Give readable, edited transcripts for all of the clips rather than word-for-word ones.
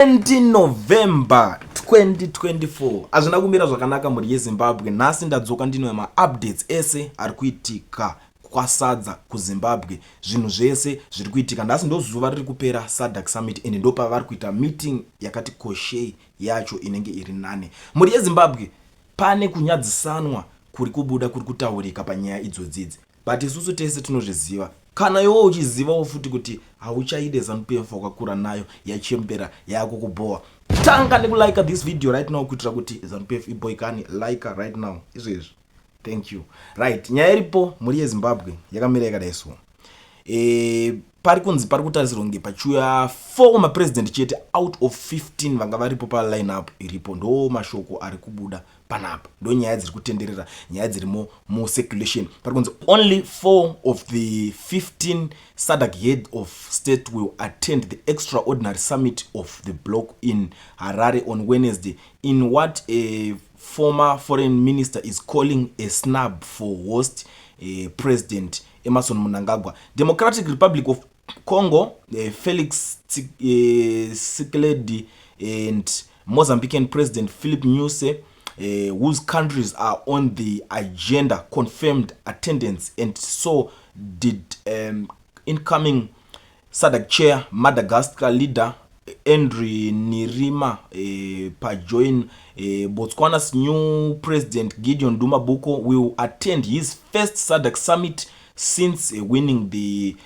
20 November 2024. Hazvina kumira zvakanaka, mhuri yeZimbabwe. Nhasi ndadzoka ndino maupdates ese ari kuitika kwaSADC kuZimbabwe, zvinhu zvese zviri kuitika. Nhasi ndo zuva riri kupera SADC summit and ndo pavari kuita meeting yakati koshei yacho inenge iri nane. Mhuri yeZimbabwe, pane kunyadzisanwa kuri kubuda, kuri kutaurika panyaya idzodzidzi, but isusu tese tinozviziva. Kana iwo uchizivawo futi kuti hauchaide ZANU PF, wakakura nayo, yachembera, yakukubowa, tanga nekulike this video right now kuitira kuti ZANU PF iboikani. Like right now izvezvi, thank you. Right, nyaya iripo, mhuri yeZimbabwe, yakamira yakadai. So pari kunzi pari kutarisirwa kunge pachiuya four mapresident chete out of 15 vanga varipo paline up iripo. Ndo mashoko ari kubuda panapa, ndo nyaya dziri kutenderera, nyaya dzirimo mucirculation. Pari kunzi only four of the 15 SADC head of state will attend the extraordinary summit of the bloc in Harare on Wednesday, in what a former foreign minister is calling a snub for host President Emmerson Mnangagwa. Democratic Republic of Congo Felix Tshisekedi and Mozambican President Filipe Nyusi, whose countries are on the agenda, confirmed attendance, and so did incoming SADC chair, Madagascar leader Andry Nirina Rajoelina. Botswana's new president, Gideon Duma Boko, will attend his first SADC summit since winning the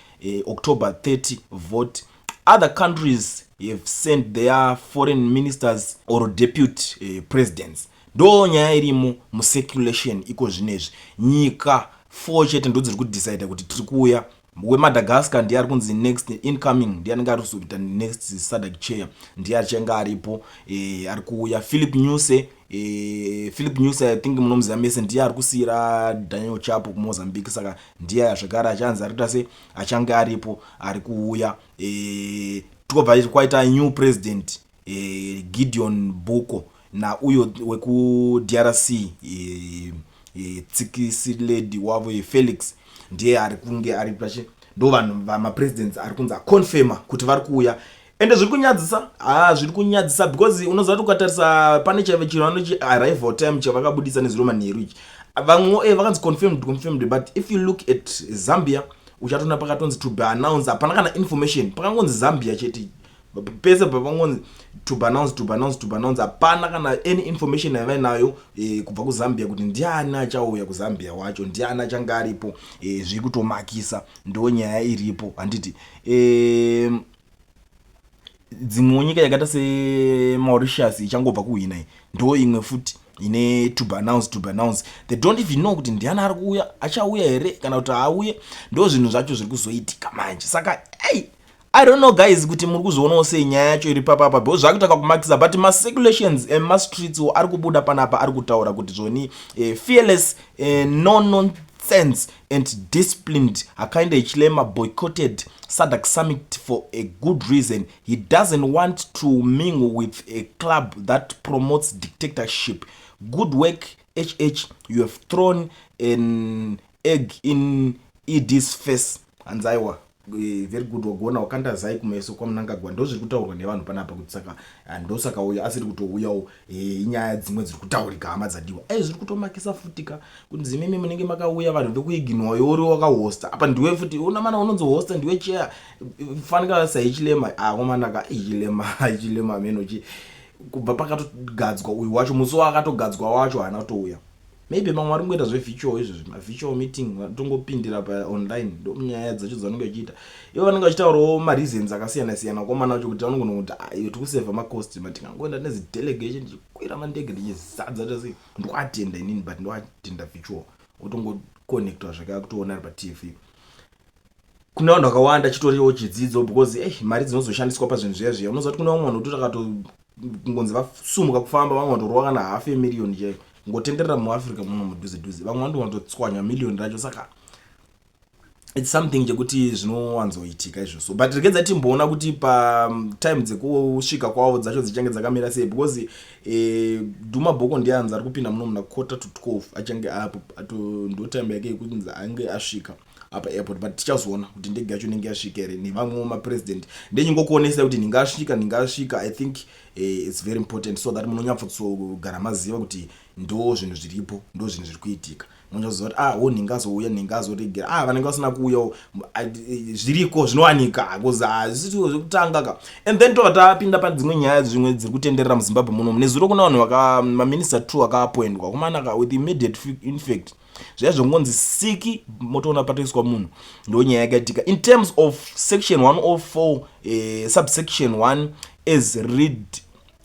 October 30 vote. Other countries have sent their foreign ministers or deputy presidents. Ndo nyaya irimo mucirculation iko zvinezvi. Nyika 4 chete ndo dziri kudecida kuti tiri kuuya. WeMadagascar ndiye ari kunzi next incoming, ndiye anenge ari kuzoita next SADC chair, ndiye achange aripo, ari kuuya. Filipe Nyusi, Filipe Nyusi, I think munomuziva mese, ndiye ari kusiyira Daniel Chapo kuMozambique, saka ndiye zvekare achanzi ari kuita se achange aripo, ari kuuya. Tobva kwaita new president, Gideon Boko, nauyo wekuDRC, Tshisekedi wavo, Felix, ndiye ari kunge ari pachi. Ndo vanhu vamapresidents ari kunzi aconfirma kuti vari kuuya. Ende zviri kunyadzisa, ha, zviri kunyadzisa, because unoziva kuti ukatarisa pane chaive chiro vanochi arrival time chavakabudisa nezuro manheru ichi, vamwe vakanzi confirmed, confirmed, but if you look at Zambia, uchatoona pakatonzi "to be announced". Hapana kana information, pakangonzi Zambia chete. Pese papangonzi "to be announced, to be announced, to be announced", hapana kana any information yavainayo kubva kuZambia kuti ndiani achauya kuZambia wacho, ndiani achange aripo. Zviri kutomakisa, ndo nyaya iripo, handiti? Dzimwewo nyika yakaita seMauritius ichangobva kuhwina, ndo imwe futi ine "to be announced, to be announced". They don't even know kuti ndiani ari kuuya, achauya here kana kuti haauye. Ndo zvinhu zvacho zviri kuzoitika manje. Saka ei, I don't know guys, kuti muri kuzvionawo sei nyaya yacho iri papapa, because zvakutanga kumakisa. But macirculations emastreets ari kubuda panapa ari kutaura kuti zvoni fearless, no nonsense and disciplined Hakainde Hichilema boycotted SADC summit for a good reason. He doesn't want to mingle with a club that promotes dictatorship. Good work, HH. You have thrown an egg in ED's face. Hanzaiwa, very good, wagona, wakanda zai kumeso kwaMnangagwa. Ndo zviri kutaurwa nevanhu panapa kuti saka ndosaka uyo asiri kutouyawo. Inyaya dzimwe dziri kutaurika, hama dzadiwa. Ei, zviri kutomakisa futika kuti zimimi munenge makauya vanhu vekuignore, uri wakahosta apa, ndiwe futi una mana unonzi hosta, ndiwe chair, fanika saHichilema akomanaka. Hichilema, Hichilema menochi kubva pakatogadzwa uyu wacho, musi waakatogadzwa wacho haana kutouya. Maybe mamwe vari kungoita zvevirtual izvozvi, mavirtual meeting, vatongopindira paonline. Ndo nyaya dzacho dzavanenge vachiita ivo, vanenge vachitaurawo mareasons akasiyana siyana komana wacho kuti vanogona kuti, "Ah, iyo tikusevha macost, matingangoenda nezidelegation tichikwira mandege tichizadza tasi." Ndoatenda inini, but ndoatenda virtual, otongoconnectwa zvakaya kutoona ari paTV. Kune vanhu vakawanda chitoriwo chidzidzo, because mari dzinozoshandiswa pazvinhu zviya zviya, unoziva kuti kune vamwe vanhu kuti takato kungonzi vasumuka kufamba, vamwe vatorwa kana hafu yemiriyoni chaiyo ngotenderera muAfrica muno mudhuze dhuze, vamwe vandowanzotswanya miriyoni racho. Saka it's something chekuti zvinowanzoitika izvozvo. But regedza timboona kuti patime dzekusvika kwavo dzacho dzichange dzakamira sei, because Duma Boko ndianzi ari kupinda muno muna 11:45, achange apo, ndo time yake yekunzi ange asvika. Apa airport, but tichazoona kuti ndege yacho inenge yasvika here nevamwewo mapresident. Ndenyingokuonesa kuti ndingasvika, ndingasvika. I think it's very important so that munonyatsogara maziva kuti ndo zvinhu zviripo, ndo zvinhu zviri kuitika. Munyazoziva kuti, ah, ho, ndingazouya, ndingazoregera. Ah, vanenge vasina kuuyawo, zviriko, zvinowanika, because hazvisiwo zvekutanga ka. And then tobva tapinda padzimwe nyaya zvimwe dziri kutenderera muZimbabwe munomu. Nezuro kuna vanhu vaka maminister two akaappointwa kumanaka with immediate effect. Zviya zvongonzi siki motoona patoiswa munhu. Ndo nyaya yakaitika. In terms of section 104 subsection 1 as read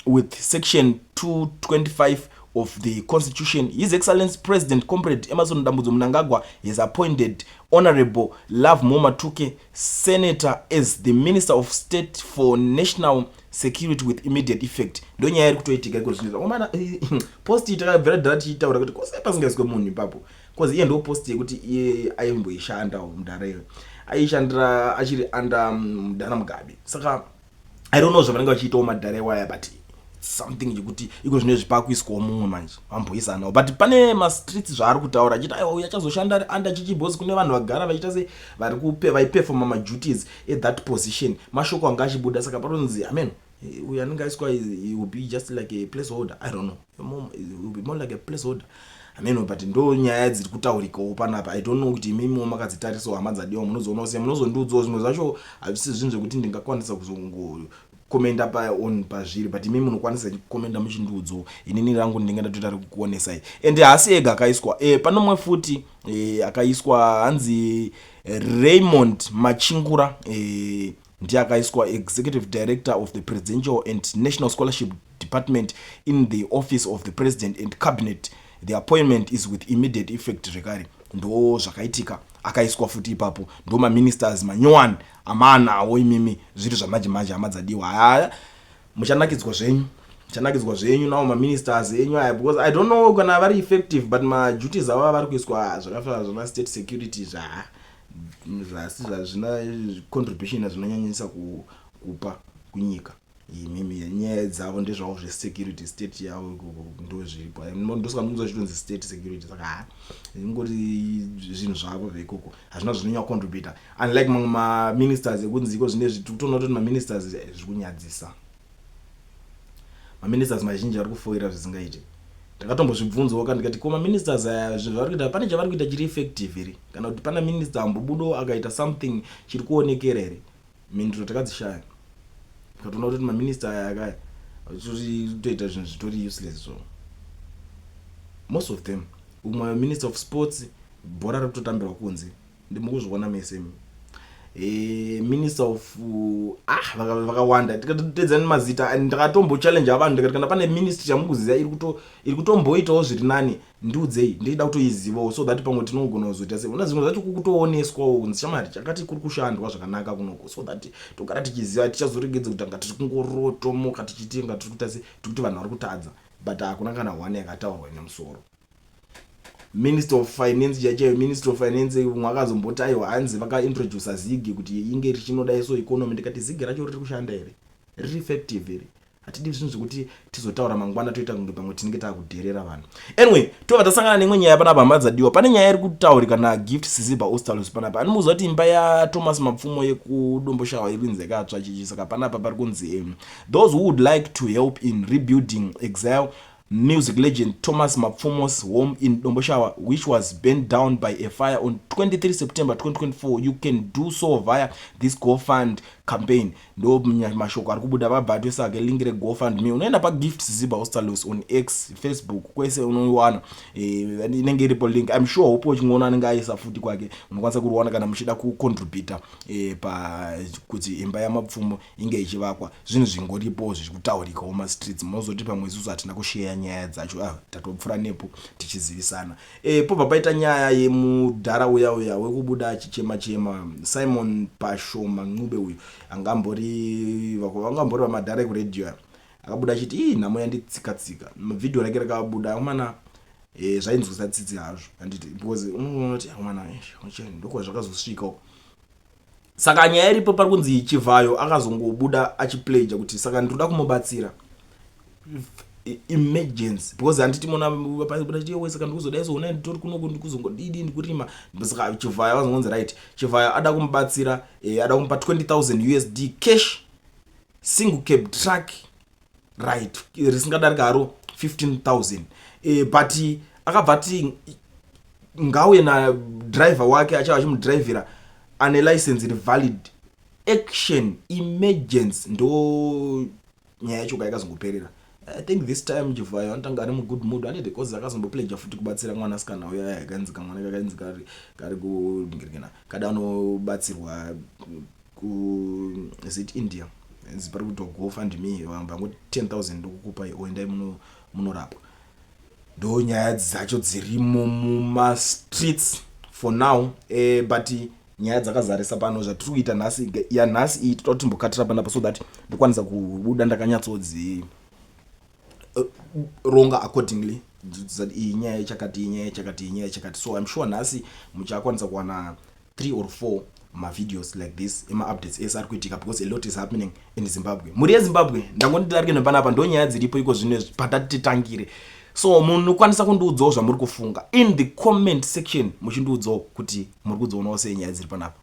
with section 225 of the Constitution, His Excellency President Comrade Emmerson Dambudzo Mnangagwa has appointed Honorable Lovemore Matuke, Senator, as the Minister of State for National Security with immediate effect. Ndo nyaya iri kutoitika iko zvinhu. Omana, post iyi takabvira dhara tichitaura kuti kosai pasingaiswe munhu ipapo, because iye ndo post yekuti iye aimboishandawo mudhara iwe, aishandira achiri under mudhara Mugabe. Saka I don't know zvavanenge vachiitawo madhara iwaya, but something chekuti iko zvino zvipakuiswawo mumwe manje vamboisanawo. But pane mastreets zvaari kutaura achiti aiwa, uyu achazoshanda ari under chichibhosi. Kune vanhu vagara vachiita se vari kupe vaiperforma maduties at that position. Mashoko anga achibuda, saka patonzi amen, uyu anenge aiswa he will be just like a place holder. I don't know, will be more like a place holder, ameno. But ndo nyaya dziri kutaurikawo panapa. I don't know kuti imimiwo makadzitarisawo, hama dzadiwa, munozoonawo sei. Munozondiudzawo. Zvimwe zvacho hazvisi zvinhu zvekuti ndingakwanisa kuzongokomenda pa on pazviri, but imi munokwanisa kukomenda muchindiudzawo. Inini rangu ndinenge ndatoita rekukuonesai. And haasi ega akaiswa. Pane mumwe futi akaiswa, hanzi Raymond Machingura. Ndiye akaiswa executive director of the Presidential and National Scholarship Department in the Office of the President and Cabinet. The appointment is with immediate effect zvekare. Ndo zvakaitika, akaiswa futi ipapo. Ndo maministers manyowani amaanawo imimi, zviri zvamanje manje, hama dzadiwa. Haya, muchanakidzwa zvenyu, muchanakidzwa zvenyu nawo maministers enyu aya, because I don't know kana vari effective, but maduties avo avari kuiswa zvakafanana zvana state security, zvasi zvazvina contribution zvinonyanyisa kupa kunyika. Imimi nyaya dzavo ndezvavo zvesecurity state yavo ikoko, ndo zviripo. Ndosaka munzwa zvichitonzi state security. Saka ha, ingori zvinhu zvavo zveikoko, hazvina zvinonyanya kucontributa, unlike mamwe maministers ekunzi iko zvinezvi tiri kutoona kuti maministers zviri kunyadzisa. Maministers mazhinji ari kufoira zvisingaiti. Ndakatombozvibvunzawo ka, ndikati, ko maministers aya, zvinhu zvavari kuita, pane chavari kuita chiri effective here, kana kuti pana minister ambobudo akaita something chiri kuonekera here? Mhinduro takadzishaya. Tikatoona kuti maminister aya akaya toita zvinhu zvitori useless. So most of them, umwe minister of sports, bhora riri kutotambirwa kunze, ndimukuzviona mese. Minister of ah, vakawanda, tikatotedzani mazita. Ndakatombochallenge vanhu, ndikati kana pane ministry yamukuziva iri kutomboitawo zviri nani, ndiudzei, ndida kutoizivawo, so that pamwe tinogona kuzoita sei. Una zvimwe zvacho kukutooneswawo kunzi shamwari, chakati kuri kushandwa zvakanaka kunoko, so that togara tichiziva. Tichazoregedza kuti anga tiri kungorotomoka tichiti nga tiri kuita se tikuti vanhu vari kutadza, but hakuna kana one yakataurwa ine musoro. Minister of Finance chaichaiyo, Minister of Finance umwe akazomboti aiwa, hanzi vakaintroduca ZiG kuti inge richinodai so economy. Ndikati, ZiG racho riri kushanda here? Riri effective here? Hatidi zvinhu zvekuti tizotaura mangwana toita kunge pamwe tinenge taakudherera vanhu. Anyway, tobva tasangana neimwe nyaya panapa, hama dzadiwa. Pane nyaya iri kutaurika naGift Siziba Ostallos panapa. Anomuziva kuti imba yaThomas Mapfumo yekuDomboshawa iri kunzi yakatsva chichi. Saka panapa pari kunzi those who would like to help in rebuilding exile music legend Thomas Mapfumo's home in Domboshawa, which was burned down by a fire on 23 September 2024, you can do so via this GoFund campaign. Ndo mashoko ari kubuda. Vabva atoisake link reGoFund Me. Unoenda paGift Siziba Ostallos on X, Facebook, kwese unoiwana. Inenge iripo link. I'm sure hope uchingoona anenge aisa futi kwake, unokwanisa kuriwana kana muchida kucontributa pakuti imba yaMapfumo inge ichivakwa. Zvinhu zvingoripo zviri kutaurikawo mastreets. Munozoti pamwe isusu hatina kusheya nyaya dzacho. Ah, tatopfuura nepo tichizivisana. Pobva paita nyaya yemudhara uya uya wekubuda achichema chema, Simon Pashoma Ncube uyu, angambori vangambori vamadhara ekuredhiyo, akabuda achiti, "Ii, nhamo yanditsika tsika." Vhidhiyo rake rakabuda amana, zvainzwisa tsitsi hazvo, handiti? Because unoona kuti amana, ndokwa zvakazosvikawo. Saka nyaya iripo, pari kunzi Chivhayo akazongobuda achipledja kuti saka ndinoda kumubatsira. Emergency, because handiti mona saka ndikuzodai so una nditori kunoku, ndikuzongodidi, ndikurima. Saka Chivhayo vazongonzi right, Chivhayo ada kumubatsira, ada kumupa 20,000 USD cash, single cab truck, right, risingadarika haro 15,000, but akabva ati ngauye nadriver wake achava achimudrivhira ane license iri valid. Action, emergency, ndo nyaya yacho kaikazongoperera. I think this time Chivhayo anotanga ari mugood mood anditi, 'cause akazombopledga futi kubatsira mwanasikana uya yakanzi kamwana kakanzi kari kungirikina kada anobatsirwa ku, is it India? Pari kuitwa GoFundMe, vangoti 10,000 ndokukupai, oendai munorapwa. Ndo nyaya dzacho dzirimo mumastreets for now, but nyaya dzakazarisa pano. Zvatiri kuita nhasi, yanhasi iyi, toda timbokatira panapa so that ndokwanisa kubuda ndakanyatsodzi ronga accordingly. Iyi nyaya yechakati, iyi nyaya yechakati, iyi nyaya yechakati. So I'm sure nhasi muchakwanisa kuwana 3 or 4 mavideos like this emaupdates ese ari kuitika, because a lot is happening in Zimbabwe. Mhuri yeZimbabwe, ndangoti nepanapa, ndo nyaya dziripo iko zvino izvi patati titangire. So munokwanisa kundiudzawo zvamuri kufunga in the comment section, muchindiudzawo kuti muri kudzionawo sei nyaya dziri panapa.